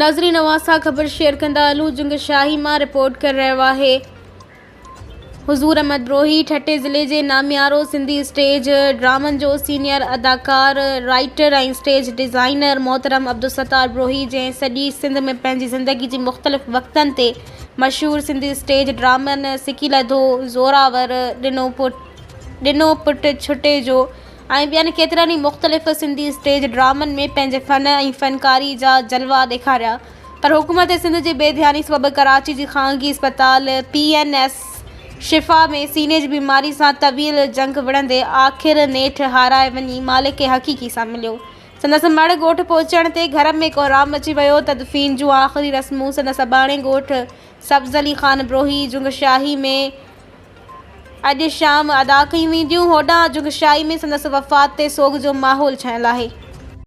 ناظرين اوهان سان خبر شيئر ڪندا هلون جنگ شاهي مان رپورٽ ڪري رهيو آهي حضور احمد بروهي ٺٽي ضلعي جي ناميارو سنڌي اسٽيج ڊرامن جو سينيئر اداڪار رائيٽر ۽ اسٽيج ڊزائنر محترم عبدالستار بروهي جنهن سڄي سنڌ ۾ پنهنجي زندگي جي مختلف وقتن تي مشهور سنڌي اسٽيج ڊرامن سڪي لڌو زوراور ڏنو پٽ ڏنو پٽ ڇٽي جو ۽ ٻين ڪيترن ئي مختلف سنڌي اسٽيج ڊرامن ۾ پنهنجي فن ۽ فنڪاري جا جلوا ڏيکاريا پر حڪومت سنڌ جي بي ڌياني سبب ڪراچي جي خانگي اسپتال پي اين ايس شفا ۾ سيني جي بيماري سان طويل جنگ وڙهندي آخر نيٺ هارائي وڃي مالڪ حقيقي سان مليو. سندس مڙهه ڳوٺ پهچڻ تي گهر ۾ ڪهرام مچي ويو. تدفين جون آخري رسمون سندس اباڻي ڳوٺ سبز علي خان بروهي جنگشاهي ۾ اڄ شام ادا ڪيون وينديون. هوڏانهن جنگشاهي ۾ سندس وفات تي سوڳ جو ماحول ڇانيل آهي.